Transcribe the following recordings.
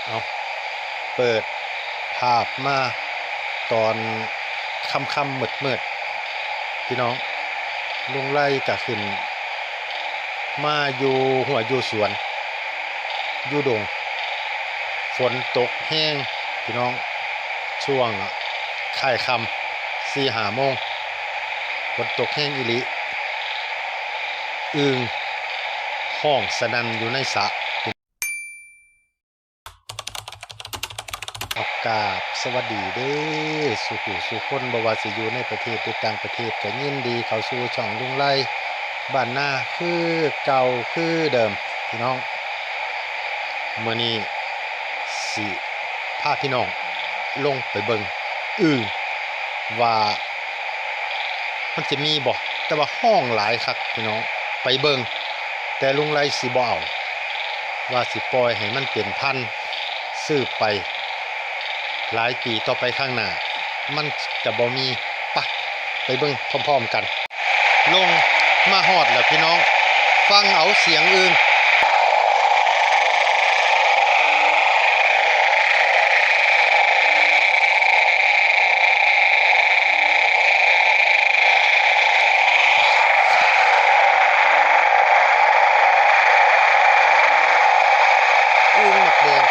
ເອົາ ເປີດພາບມາຕອນຄ່ຳໆມືດໆ ພີ່ນ້ອງ, ລຸງໄລກະຂຶ້ນມາຢູ່ຮົ້ວຢູ່ສວນ ຢູ່ດົງ. ຝົນຕົກແຮງພີ່ນ້ອງ, ຊ່ວງຄ້າຍຄ່ຳສີ່ຫ້າໂມງ ຝົນຕົກແຮງອີ່ຫຼີ. ອຶ່ງຮ້ອງສະໜັ່ນຢູ່ໃນສະ. ອາ ກາບສະຫວັດດີເດີສູ່ຜູ້ສູ່ຄົນ, ບໍ່ວ່າຊິຢູ່ໃນປະເທດ ຫຼື ຕ່າງປະເທດ ກໍຍິນດີເຂົ້າສູ່ຊ່ອງລຸງໄລບ້ານນາຄືເກົ່າຄືເດີມ ພີ່ນ້ອງ. ມື້ນີ້ຊິພາພີ່ນ້ອງລົງໄປເບິ່ງອຶ່ງວ່າ ມັນຊິມີບໍ່? ແຕ່ວ່າຮ້ອງຫຼາຍຄັກພີ່ນ້ອງ, ໄປເບິ່ງ. ແຕ່ລຸງໄລຊິບໍ່ເອົາ, ວ່າຊິປ່ອຍໃຫ້ມັນເປັນພັນສືບໄປຫຼາຍປີຕໍ່ໄປຂ້າງໜ້າ, ມັນຈະບໍ່ມີ. ປະ ໄປເບິ່ງພ້ອມໆກັນ. ລົງມາຮອດແລ້ວພີ່ນ້ອງ, ຟັງເອົາສຽງອຶ່ງ. ອຶ່ງໝາກແດງ.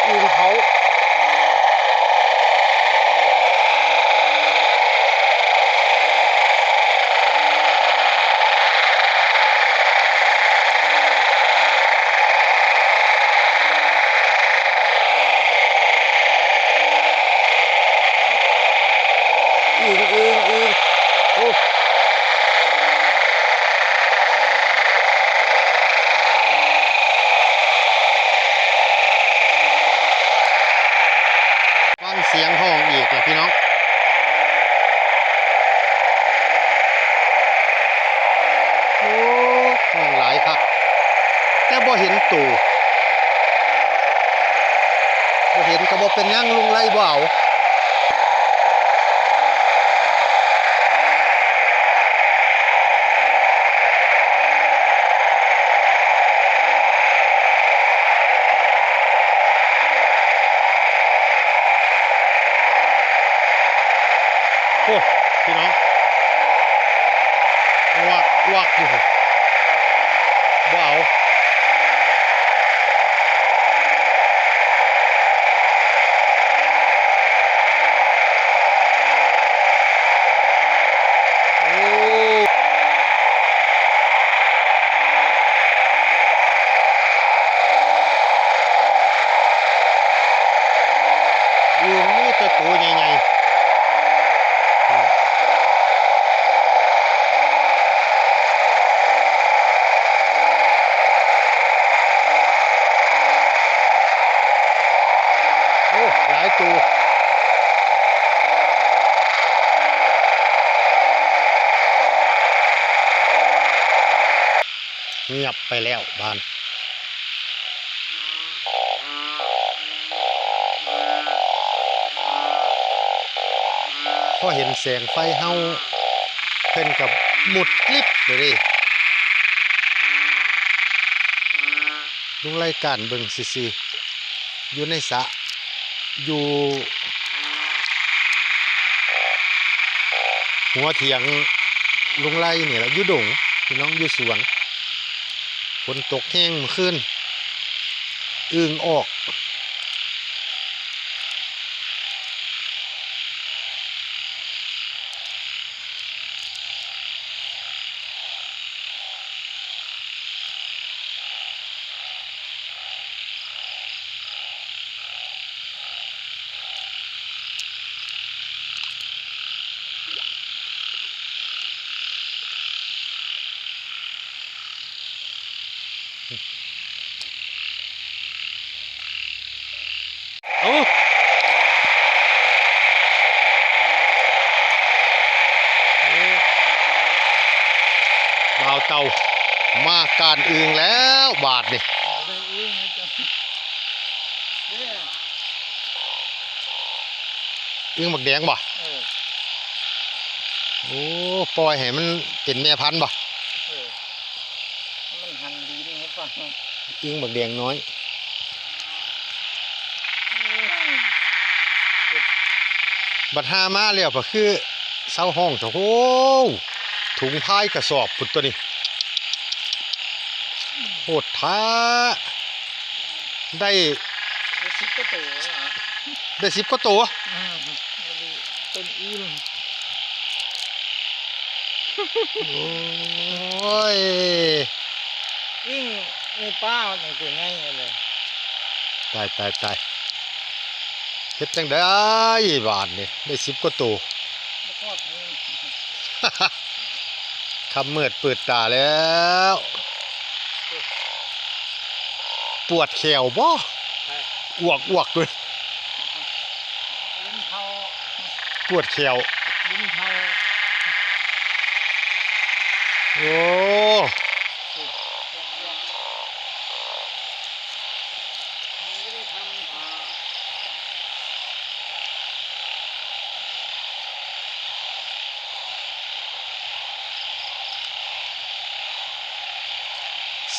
ອຶ່ງເຜົາ. ອຶ່ງ ອຶ່ງ ອຶ່ງ ໂອ້ ຟັງສຽງຮ້ອງອີກລະພີ່ນ້ອງ. ໂອ້ ຮ້ອງຫຼາຍຄັກ ແຕ່ບໍ່ເຫັນໂຕ. ບໍ່ເຫັນກໍບໍ່ເປັນຫຍັງ, ລຸງໄລບໍ່ເອົາ. ໂອ້ ພີ່ນ້ອງ ອວກ ອວກຢູ່ພຸ້ນ ບໍ່ເອົາ. ໂອ້ ອືມ ມີແຕ່ໂຕໃຫຍ່ໆ. ໂອ້ ຫຼາຍໂຕ. ງຽບໄປແລ້ວບາດ ພໍເຫັນແສງໄຟເຮົາ ເພິ່ນກໍມຸດລິບເລີຍເດ້. ລຸງໄລການເບິ່ງຊື່ໆ ຢູ່ໃນສະ ຢູ່ຫົວຖຽງລຸງໄລນີ້ລະ ຢູ່ດົງ ພີ່ນ້ອງ ຢູ່ສວນ. ຝົນຕົກແຮງມື້ຄືນ ອຶ່ງອອກ. ເອົາ ບ່າວເຕົ່າມາການອຶ່ງແລ້ວບາດນີ້. ອຶ່ງບັກແດງບໍ່? ເອີ ໂອ້ ປ່ອຍໃຫ້ມັນເປັນແມ່ພັນບໍ່? ເອີ ມັນຫັນດີນໃຫ້ຟັງ. ອຶ່ງບັກແດງນ້ອຍ. ບັດຫາມາແລ້ວກໍຄືເຊົາຮ້ອງຊະ. ໂອ້ ຖົງພາຍກະສອບພຸ້ນຕົວນີ້. ໂຫດແທ້. ໄດ້ ໄດ້ສິບກວ່າໂຕແລ້ວ. ໄດ້ສິບກວ່າໂຕ? ອືມ ເປັນອີ່ມ. ໂອ້ຍ ອີ່ງໃນປ່າມັນຕົວໃຫຍ່ເລີຍ. ຕາຍ ຕາຍ ຕາຍ ເຮັດຈັ່ງໃດບາດນີ້ ໄດ້ສິບກວ່າໂຕ. ບໍ່ພອດເລີຍ. ຄ່ຳມືດເປີດຕາແລ້ວ. ປວດແຂ້ວບໍ່? ອວກໆ ເລີຍ. ປວດແຂ້ວ. ໂອ້.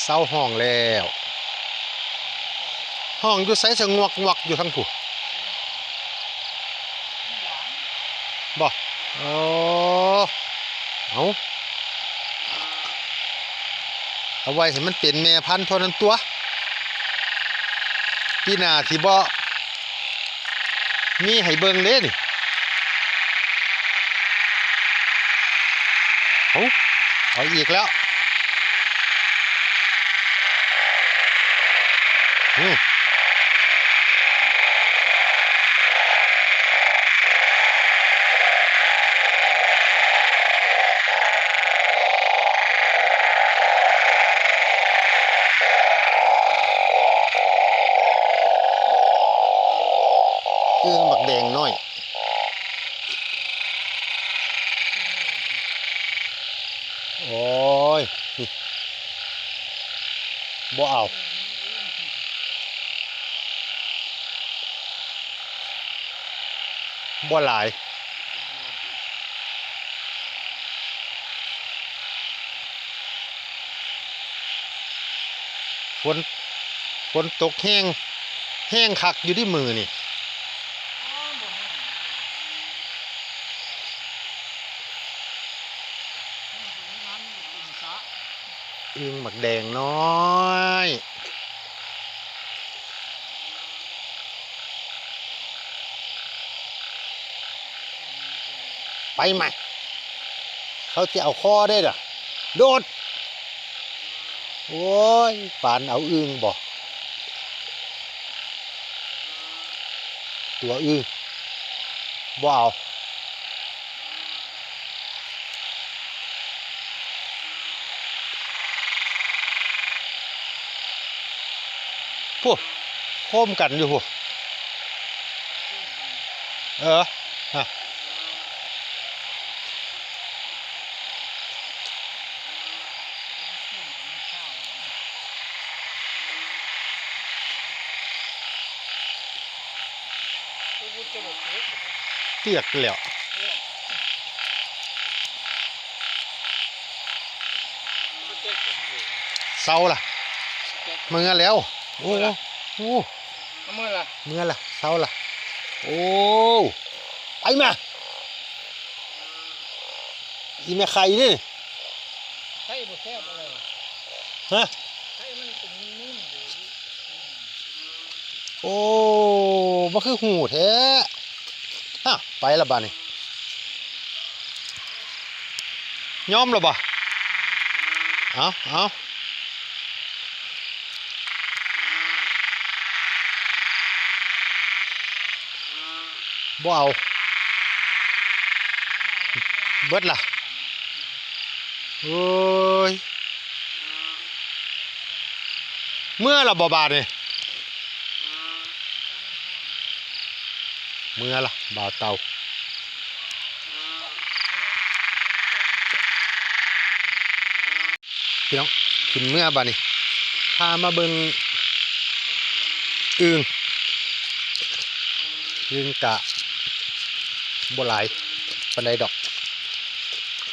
ເຊົາຮ້ອງແລ້ວ. ຮ້ອງຢູ່ໃສ? ສະງວກງວກຢູ່ທາງພຸ້ນບໍ່? ໂອ້ ເອົາ. ເອົາໄວ້ໃຫ້ມັນເປັນແມ່ພັນເທົ່ານັ້ນຕົວະ. ປີໜ້າຊິບໍ່ມີໃຫ້ເບິ່ງເດ້ນີ້. ເອົາ ເອົາອີກແລ້ວ. ອືມ. ອຶ່ງບັກແດງນ້ອຍ. ໂອ້ຍ ນີ້ ບໍ່ເອົາ. ບໍ່ຫຼາຍ. ຝົນ ຝົນຕົກແຮງ ແຮງຄັກຢູ່ເດ້ມື້ນີ້. ອຶ່ງບັກແດງນ້ອຍ. ໄປມາ ເຂົາຊິເອົາຄໍໄດ້ລະ ໂດດ. ໂອ້ຍ ປານເອົາອຶ່ງບໍ? ຕົວອຶ່ງ ບໍ່ເອົາ. ພຸ້ນ ໂຄມກັນຢູ່ພຸ້ນ. ເອີ ຮະ. ເປີກແລ້ວ ເຊົາລະ ເມືອແລ້ວ. ໂອ້ ເມືອລະ ເມືອລະ ເຊົາລະ. ໂອ້ ໄປມາ ອີແມ່ໄຂ່ນີ້ ໄຂ່ບໍ່ແຊບອະໄລ ຮະ? ໄຂ່ມັນເປັນນຸ້ມໆ ໂອ້ ມັນຄືຫູແທ້. ຮະ ໄປລະບາດນີ້ ຍອມລະບໍ່? ເອົາ ເອົາ. ບໍ່ເອົາ ເບິດລະ. ໂອ້ຍ ເມືອລະບໍ່ບາດນີ້? ເມືອລະ ບ່າວເຕົ່າ. ພີ່ນ້ອງ ຂຶ້ນເມືອບາດນີ້ ພາມາເບິ່ງອຶ່ງ ອຶ່ງກະ ບໍ່ຫຼາຍປານໃດດອກ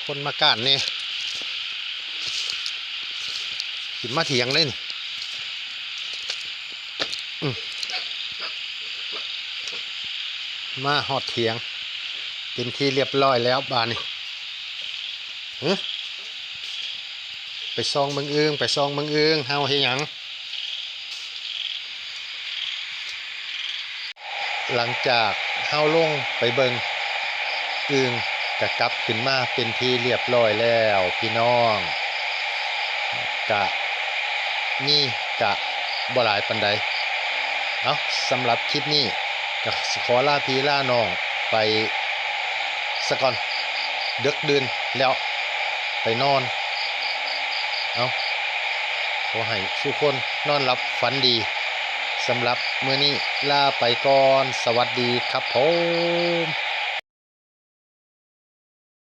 ຄົນມາກ້ານແດ່. ຂຶ້ນມາຖຽງເລີຍນີ້ ອືມ ມາຮອດຖຽງເປັນທີ່ລຽບຮ້ອຍແລ້ວບາດນີ້. ຫື ໄປສ່ອງເບິ່ງອຶ່ງ ໄປສ່ອງເບິ່ງອຶ່ງ ເຮົາເຮັດຫຍັງ? ຫຼັງຈາກເຮົາລົງໄປເບິ່ງອຶ່ງ ກະກັບຂຶ້ນມາເປັນທີ່ລຽບຮ້ອຍແລ້ວພີ່ນ້ອງ. ກະມີ ກະບໍ່ຫຼາຍປານໃດ. ເອົາ ສຳລັບຄລິບນີ້ກະຊິຂໍລາພີ່ລານ້ອງໄປສາກ່ອນ ເດິກດື່ນແລ້ວ ໄປນອນ. ເອົາ ຂໍໃຫ້ສູ່ຄົນນອນຫຼັບຝັນດີ. ສຳລັບມື້ນີ້ລາໄປກ່ອນ ສະຫວັດດີຄັບຜົມ.